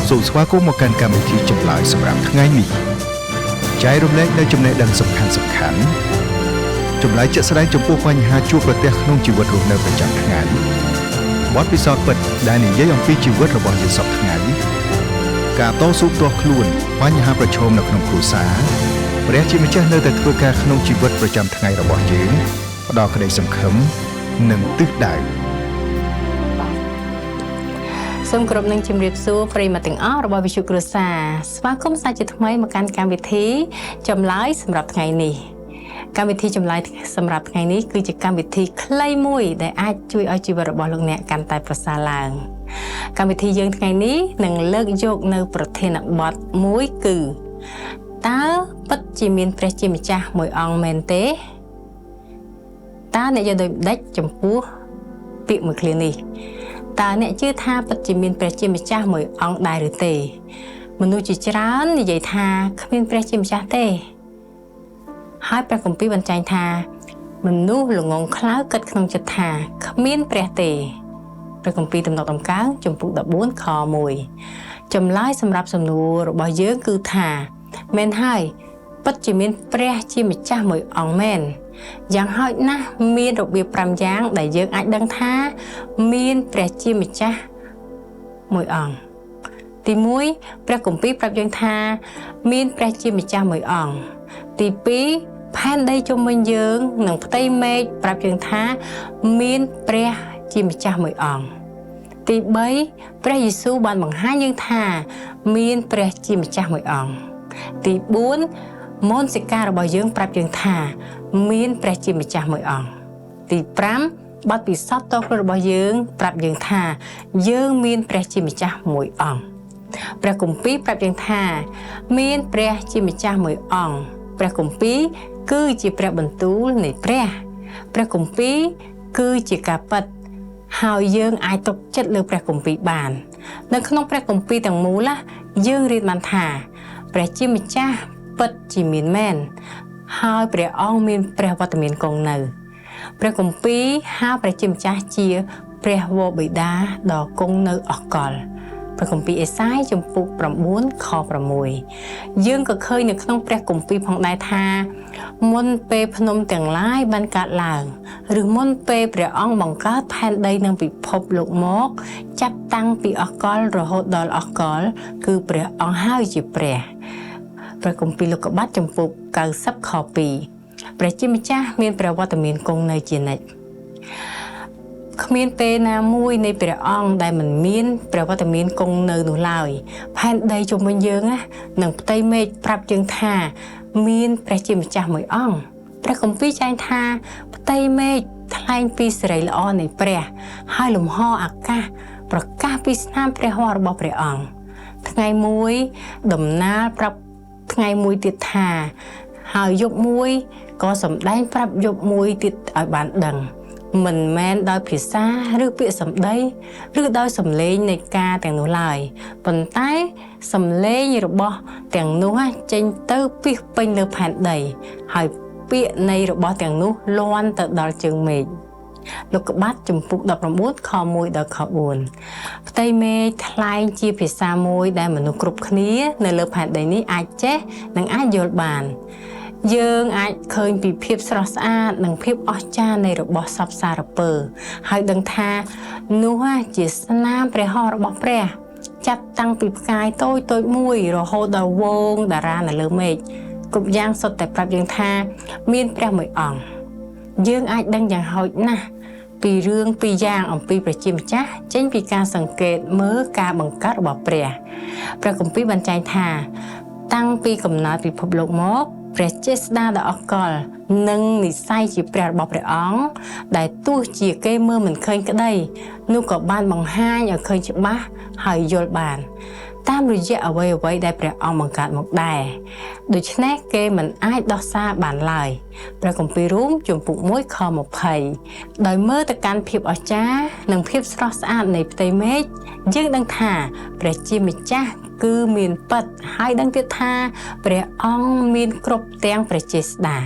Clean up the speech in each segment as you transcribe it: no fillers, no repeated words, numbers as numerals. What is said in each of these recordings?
សូមស្វាគមន៍មកកាន់កម្មវិធីចម្លើយសម្រាប់ថ្ងៃនេះចែករំលែកនូវចំណេះដឹងសំខាន់សំខាន់ចម្លើយជាក់ស្ដែងចំពោះបញ្ហាជួបប្រទះក្នុងជីវិតរស់នៅប្រចាំថ្ងៃបទពិសោធន៍ពិតដែលនិយាយអំពីជីវិតរបស់យើងសព្វថ្ងៃការតស៊ូផ្ទាល់ខ្លួនបញ្ហាប្រឈមនៅក្នុងគ្រួសារព្រះជាម្ចាស់នៅតែធ្វើការក្នុងជីវិតប្រចាំថ្ងៃរបស់យើងផ្ដល់ក្តីសង្ឃឹមនិងទិសដៅ សូមគោរពនឹងជម្រាបសួរប្រិយមិត្តទាំងអស់របស់វិទ្យុគ្រួសារស្វាគមន៍សាជាថ្មីមកកាន់កម្មវិធីចម្លើយសម្រាប់ថ្ងៃនេះកម្មវិធីចម្លើយសម្រាប់ថ្ងៃនេះគឺជាកម្មវិធីខ្លីមួយដែលអាចជួយឲ្យជីវិតរបស់លោកអ្នកកាន់តែប្រសើរឡើងកម្មវិធីយើងថ្ងៃនេះនឹងលើកយកនៅប្រធានបទមួយគឺតើពិតជាមានព្រះជាម្ចាស់មួយអង្គមែនទេតើអ្នកយល់ដូចម្ដេចចំពោះពាក្យមួយឃ្លានេះតើអ្នកជឿថាពិតជាមានព្រះជាម្ចាស់មួយអង្គដែរឬទេមនុស្សជាច្រើននិយាយថាគ្មានព្រះជាម្ចាស់ទេហើយព្រះគម្ពីរបញ្ជាក់ថាមនុស្សល្ងង់ខ្លៅគិតក្នុងចិត្តថាគ្មានព្រះទេព្រះគម្ពីរទំនុកតម្កើងជំពូក14ខ1ចម្លើយសម្រាប់សំណួររបស់យើងគឺថាមែនហើយពិតជាមានព្រះជាម្ចាស់មួយអង្គមែនយ៉ាងហោចណាស់មានរបៀប5យ៉ាងដែលយើងអាចដឹងថាមានព្រះជាម្ចាស់មួយអង្គទី1ព្រះគម្ពីរប្រាប់យើងថាមានព្រះជាម្ចាស់មួយអង្គទី2ផែនដីជុំវិញយើងនិងផ្ទៃមេឃប្រាប់យើងថាមានព្រះជាម្ចាស់មួយអង្គទី3ព្រះយេស៊ូវបានបង្ហាញយើងថាមានព្រះជាម្ចាស់មួយអង្គទី4មនសិការរបស់យើងប្រាប់យើងថាមានព្រះជាម្ចាស់មួយអង្គទី5បទពិសោធន៍តខ្លួនរបស់យើងប្រាប់យើងថាយើងមានព្រះជាម្ចាស់មួយអង្គព្រះគម្ពីរប្រាប់យើងថាមានព្រះជាម្ចាស់មួយអង្គព្រះគម្ពីរគឺជាព្រះបន្ទូលនៃព្រះព្រះគម្ពីរគឺជាការពិតហើយយើងអាចទុកចិត្តលើព្រះគម្ពីរបាននៅក្នុងព្រះគម្ពីរទាំងមូលយើងរៀនបានថាព្រះជាម្ចាស់ពិតជាមានមែនហើយព្រះអង្គមានព្រះវត្តមានគង់នៅព្រះគម្ពីរហៅព្រះជាម្ចាស់ជាព្រះវរបិតាដ៏គង់នៅអស់កលព្រះគម្ពីរអេសាយជំពូក9ខ6យើងក៏ឃើញនៅក្នុងព្រះគម្ពីរផងដែរថាមុនពេលភ្នំទាំងឡាយបានកើតឡើងឬមុនពេលព្រះអង្គបង្កើតផែនដីនិងពិភពលោកមកចាប់តាំងពីអស់កលរហូតដល់អស់កលគឺព្រះអង្គហើយជាព្រះព្រះគម្ពីរលោកុបាទជំពូក90ខ2ព្រះជាម្ចាស់មានព្រះវត្តមានគង់នៅជានិច្ចគ្មានពេលណាមួយនៃព្រះអង្គដែលមិនមានព្រះវត្តមានគង់នៅនោះឡើយផែនដីជុំវិញយើងណានិងផ្ទៃមេឃប្រាប់យើងថាមានព្រះជាម្ចាស់មួយអង្គព្រះគម្ពីរចែងថាផ្ទៃមេឃថ្លែងពីសិរីល្អនៃព្រះហើយលំហអាកាសប្រកាសពីស្នាមព្រះហស្ថរបស់ព្រះអង្គថ្ងៃមួយដំណាលប្រាប់ថ្ងៃមួយទៀតថាហើយយប់មួយក៏សម្ដែងប្រាប់យប់មួយទៀតឲ្យបានដឹងមិនមែនដោយភាសាឬពាក្យសម្ដីឬដោយសំឡេងនៃការទាំងនោះឡើយប៉ុន្តែសំឡេងរបស់ទាំងនោះចេញទៅពីសពេញលើផែនដីហើយពាក្យនៃរបស់ទាំងនោះលាន់ទៅដល់ជើងមេឃលោកុបាទជំពូក19ខ1ដល់ខ4ផ្ទៃមេឃថ្លែងជាភាសាមួយដែលមនុស្សគ្រប់គ្នានៅលើផែនដីនេះអាចចេះនិងអាចយល់បានយើងអាចឃើញពីភាពស្រស់ស្អាតនិងភាពអស្ចារ្យនៃរបស់សពសារពើហើយដឹងថានោះជាស្នាមព្រះហស្ថរបស់ព្រះចាប់តាំងពីផ្កាយតូចតូចមួយរហូតដល់វងតារានៅលើមេឃគ្រប់យ៉ាងសុទ្ធតែប្រាប់យើងថាមានព្រះមួយអង្គយើងអាចដឹងយ៉ាងហោចណាស់ពីរឿងពីរយ៉ាងអំពីព្រះជាម្ចាស់ចេញពីការសង្កេតមើលការបង្កើតរបស់ព្រះព្រះគម្ពីរបានចែងថាតាំងពីកំណើតពិភពលោកមកព្រះចេស្តាដ៏អស្ចារ្យនិងនិស័យជាព្រះរបស់ព្រះអង្គដែលទោះជាគេមើលមិនឃើញក្តីនោះក៏បានបង្ហាញឲ្យឃើញច្បាស់ហើយយល់បានតាមរយៈអ្វីៗដែលព្រះអង្គបង្កើតមកដែរដូច្នេះគេមិនអាចដោះសារបានឡើយព្រះគម្ពីររ៉ូមជំពូក1ខ20ដោយមើលទៅកាន់ភាពអស្ចារ្យនិងភាពស្រស់ស្អាតនៃផ្ទៃមេឃយើងដឹងថាព្រះជាម្ចាស់គឺមានពិតហើយដឹងទៀតថាព្រះអង្គមានគ្រប់ទាំងព្រះចេស្តា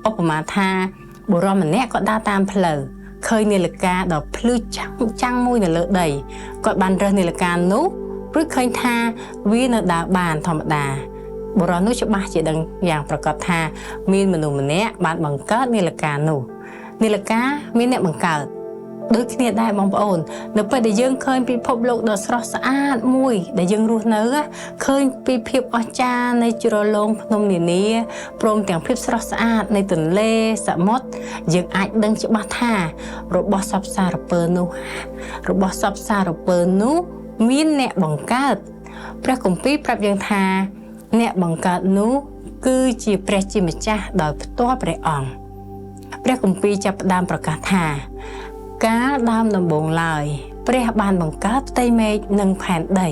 ឧបមាថាបុរសម្នាក់ក៏ដើរតាមផ្លូវឃើញនាឡិកាដ៏ភ្លឺចាំងចាំងមួយនៅលើដីគាត់បានរើសនាឡិកានោះ រួចឃើញថាវានៅដើរបានធម្មតាបុរសនោះច្បាស់ជាដឹងយ៉ាងប្រាកដថាមានមនុស្សម្នាក់បានបង្កើតនាឡិកានោះនាឡិកាមានអ្នកបង្កើតដូចគ្នាដែរបងប្អូននៅពេលដែលយើងឃើញពិភពលោកដ៏ស្រស់ស្អាតមួយដែលយើងរស់នៅឃើញពីភាពអស្ចារ្យនៃជ្រលងភ្នំនានាព្រមទាំងភាពស្រស់ស្អាតនៃទន្លេសមុទ្រយើងអាចដឹងច្បាស់ថារបស់សពសារពើនោះមានអ្នកបង្កើតព្រះគម្ពីរប្រាប់យើងថាអ្នកបង្កើតនោះគឺជាព្រះជាម្ចាស់ដោយផ្ទាល់ព្រះអង្គព្រះគម្ពីរចាប់ផ្ដើមប្រកាសថាកាលដើមដំបូងឡើយព្រះបានបង្កើតផ្ទៃមេឃនិងផែនដី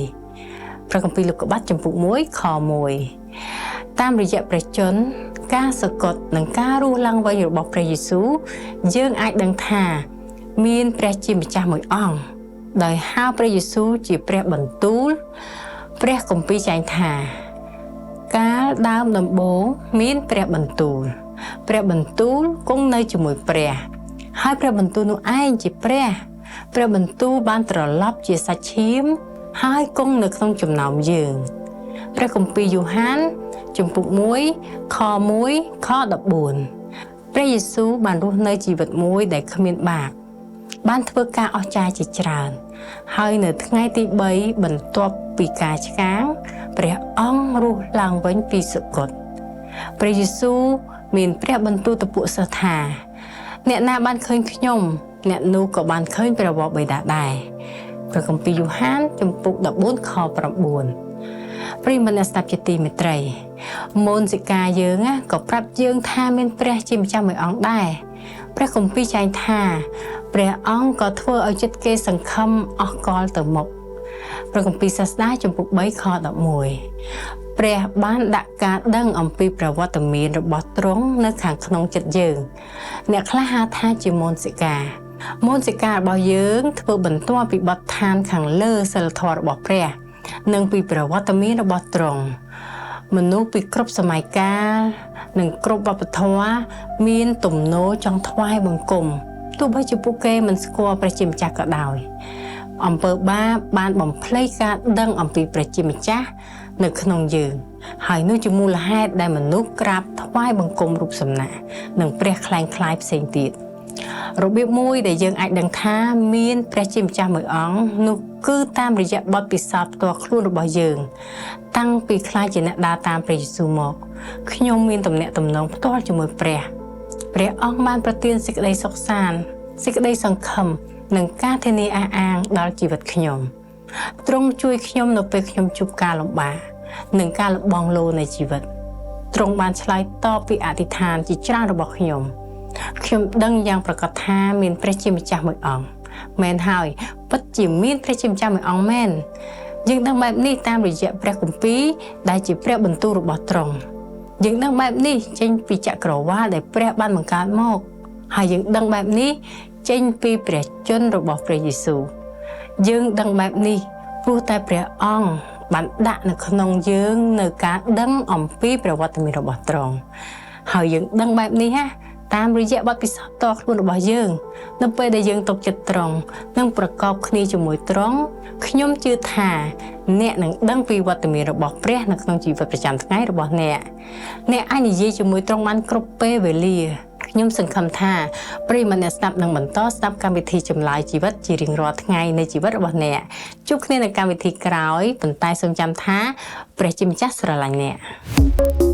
ព្រះគម្ពីរលោកុបាទជំពូក1ខ1តាមរយៈព្រះជន្មការសគត់និងការរស់ឡើងវិញរបស់ព្រះយេស៊ូវយើងអាចដឹងថាមានព្រះជាម្ចាស់មួយអង្គដោយហៅព្រះយេស៊ូវជាព្រះបន្ទូលព្រះគម្ពីរចែងថាកាលដើមដំបូងមានព្រះបន្ទូលព្រះបន្ទូលគង់នៅជាមួយព្រះហើយព្រះបន្ទូលនោះឯងជាព្រះព្រះបន្ទូលបានត្រឡប់ជាសាច់ឈាមហើយគង់នៅក្នុងចំណោមយើងព្រះគម្ពីរយ៉ូហានជំពូក1ខ1ខ14ព្រះយេស៊ូវបានរស់នៅជីវិតមួយដែលគ្មានបាបបានធ្វើការអស្ចារ្យជាច្រើនហើយនៅថ្ងៃទី3បន្ទាប់ពីការឆ្កាងព្រះអង្គរស់ឡើងវិញពីសុគតព្រះយេស៊ូវមានព្រះបន្ទូលទៅពួកសិស្សថាអ្នកណាបានឃើញខ្ញុំអ្នកនោះក៏បានឃើញព្រះវរបិតាដែរព្រះគម្ពីរយ៉ូហានជំពូក14ខ9ប្រិយមិត្តអ្នកស្ដាប់ជាទីមេត្រីមនសិកាយើងក៏ប្រាប់យើងថាមានព្រះជាម្ចាស់មួយអង្គដែរព្រះគម្ពីរចែងថាព្រះអង្គក៏ធ្វើឲ្យចិត្តគេសង្ឃឹមអស់កលទៅមុខព្រះគម្ពីរសាស្តាជំពូក3ខ11ព្រះបានដាក់ការដឹងអំពីប្រវត្តិមានរបស់ទ្រង់នៅខាងក្នុងចិត្តយើងអ្នកខ្លះហៅថាជាមនសិកាមនសិការបស់យើងធ្វើបន្ទាប់ពីបទដ្ឋានខាងលើសិលធម៌របស់ព្រះនិងពីប្រវត្តិមានរបស់ទ្រង់មនុស្សពីគ្រប់សម័យកាលនិងគ្រប់វប្បធម៌មានទំនោរចង់ថ្វាយបង្គំទោះបីជាពួកគេមិនស្គាល់ព្រះជាម្ចាស់ក៏ដោយអំពើបាបបានបំភ្លៃការដឹងអំពីព្រះជាម្ចាស់នៅក្នុងយើងហើយនោះជាមូលហេតុដែលមនុស្សក្រាបថ្វាយបង្គំរូបសំណាកនិងព្រះក្លែងក្លាយផ្សេងទៀតរបៀបមួយដែលយើងអាចដឹងថាមានព្រះជាម្ចាស់មួយអង្គនោះគឺតាមរយៈបទពិសោធន៍ផ្ទាល់ខ្លួនរបស់យើងតាំងពីក្លាយជាអ្នកដើរតាមព្រះយេស៊ូវមកខ្ញុំមានទំនាក់ទំនងផ្ទាល់ជាមួយព្រះព្រះអង្គបានប្រទានសេចក្តីសុខសាន្តសេចក្តីសង្ឃឹមនិងការធានាអះអាងដល់ជីវិតខ្ញុំទ្រង់ជួយខ្ញុំនៅពេលខ្ញុំជួបការលំបាកនិងការលបងលោនៃជីវិតទ្រង់បានឆ្លើយតបពីអធិដ្ឋានជាច្រើនរបស់ខ្ញុំខ្ញុំដឹងយ៉ាងប្រាកដថាមានព្រះជាម្ចាស់មួយអង្គមែនហើយពិតជាមានព្រះជាម្ចាស់មួយអង្គមែនយើងដឹងបែបនេះតាមរយៈព្រះគម្ពីរដែលជាព្រះបន្ទូលរបស់ទ្រង់យើងដឹងបែបនេះចេញពីចក្រវាលដែលព្រះបានបង្កើតមកហើយយើងដឹងបែបនេះចេញពីព្រះជន្មរបស់ព្រះយេស៊ូវយើងដឹងបែបនេះព្រោះតែព្រះអង្គបានដាក់នៅក្នុងយើងនៅការដឹងអំពីប្រវត្តិមានរបស់ទ្រង់ហើយយើងដឹងបែបនេះណាតាមរយៈបទពិសោធន៍ផ្ទាល់ខ្លួនរបស់យើងនៅពេលដែលយើងទុកចិត្តត្រង់និងប្រកបគ្នាជាមួយត្រង់ខ្ញុំជឿថាអ្នកនឹងដឹងពីវត្តមានរបស់ព្រះនៅក្នុងជីវិតប្រចាំថ្ងៃរបស់អ្នកអ្នកអាចនិយាយជាមួយត្រង់បានគ្រប់ពេលវេលាខ្ញុំសង្ឃឹមថាប្រិយមិត្តអ្នកស្ដាប់នឹងបន្តស្ដាប់កម្មវិធីចម្លើយជីវិតជារៀងរាល់ថ្ងៃនៃជីវិតរបស់អ្នកជួបគ្នានៅកម្មវិធីក្រោយប៉ុន្តែសូមចាំថាព្រះជាម្ចាស់ស្រឡាញ់អ្នក។